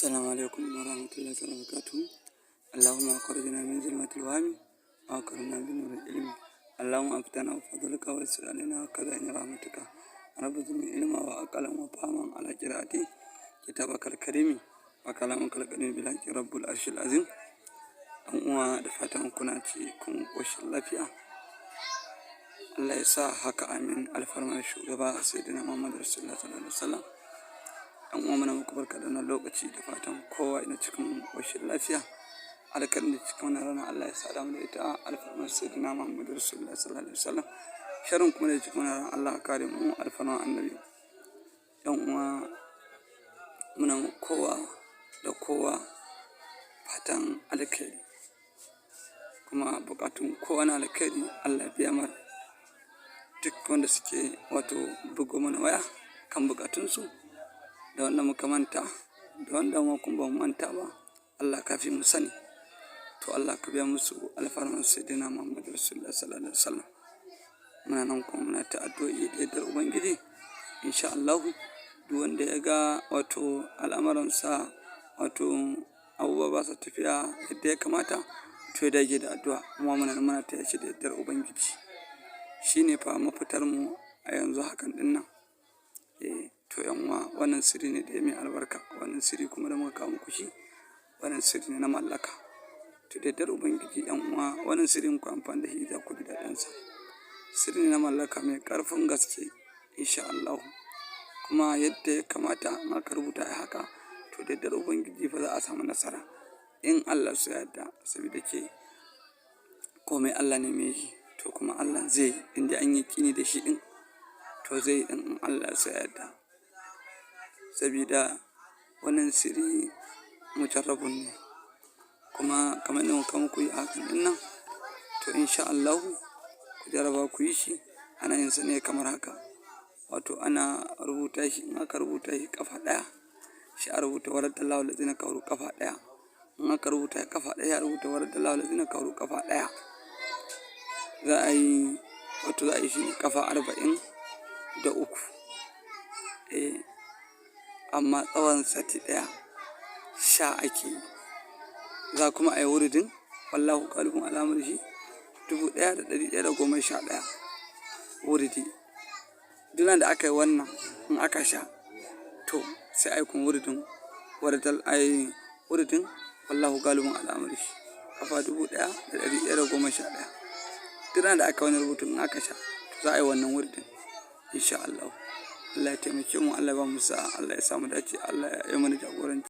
Assalamu alaikum wa rahmatullahi wa barakatuhu. Allahumma akhrijna min zulmatil wahmi wa akrimna bi nuril ilmi. Allahumma aftana bi fadlika wa yassir alaina khaza'in rahmatika. Rabbi zidni ilma wa aqlan wa fahman ala qira'ati kitabakal karimi wa kalamakal qadim bil haqqi rabbul arshil azim. 'Yan uwa, da fatan kuna cikin ƙoshin lafiya. Allah ya sa haka, amin, alfarmar shugaba Sayyidina Muhammad Rasulullah sallallahu alaihi wasallam. 'Yan uwa, muna muku barka da wannan lokaci, da fatan kowa yana cikin ƙoshin lafiya. Alkhairin da cikin wannan rana, Allah ya sada mu da ita, alfarmar Sayyidina Muhammad Rasulullah sallallahu alaihi wasallam. Sharrin kuma da cikin wannan rana, Allah ya kare mu, alfarmar Annabi. 'Yan uwa, muna kowa da kowa fatan alkhairi. Kuma buƙatun kowa na alkhairi, Allah ya biya mar. Duk wanda suke wato bugo mana waya kan buƙatunsu, da wanda muka manta da wanda ma kuma ba mu manta ba, Allah ka fi mu sani. To, Allah ka biya musu, alfarmar Sayyidina Muhammad Rasulullah sallallahu alaihi wasallam. Muna nan kuma muna ta addu'o'i da yardar Ubangiji. Insha Allahu, duk wanda ya ga wato al'amuransa, wato abubuwa ba sa tafiya yadda ya kamata, to ya dage da addu'a. Kuma muna nan muna taya shi da yardar Ubangiji. Shi ne fa mafitar mu a yanzu hakan ɗin nan. Eh, to 'yan uwa, wannan sirri ne da mai albarka. Wannan sirri kuma da muka kawo muku shi, wannan sirri ne na mallaka. To, da yardar Ubangiji, 'yan uwa, wannan sirrin ku amfani da shi, za ku ji daɗinsa. Sirri ne na mallaka mai ƙarfin gaske, insha Allahu. Kuma yadda ya kamata in aka rubuta haka, to da yardar Ubangiji fa za a samu nasara. In Allah ya yarda, saboda ke komai Allah ne mai yi. To, kuma Allah zai yi, in dai an yi yaƙini da shi ɗin, to zai yi ɗin in Allah ya yarda. Sabida wannan sirri mujarrabun ne. Kuma kamar yadda muka muku yi a hakan ɗin nan, to insha Allahu ku jarraba ku yi shi. Ana yin sa ne kamar haka. Wato ana rubuta shi, in aka rubuta shi ƙafa ɗaya, sai a rubuta waraddallahu lazina kafaru ƙafa ɗaya. In aka rubuta ƙafa ɗaya, a rubuta waraddallahu lazina kafaru ƙafa ɗaya. Za a yi, wato za a yi shi ƙafa 43. Eh, amma tsawon sati ɗaya sha ake yi. Za kuma a yi wuridin wallahu galibun ala amrihi 1111 wuridi. Duk da aka yi wannan, in aka sha, to sai a yi kuma wuridin waradal ai wuridin wallahu galibun ala amrihi ƙafa 1111. Duk da aka yi wannan rubutun, in aka sha, to za a yi wannan wuridin, insha Allahu. Allah ya taimake mu, Allah ya ba mu sa'a, Allah ya sa mu dace, Allah ya yi mana jagoranci.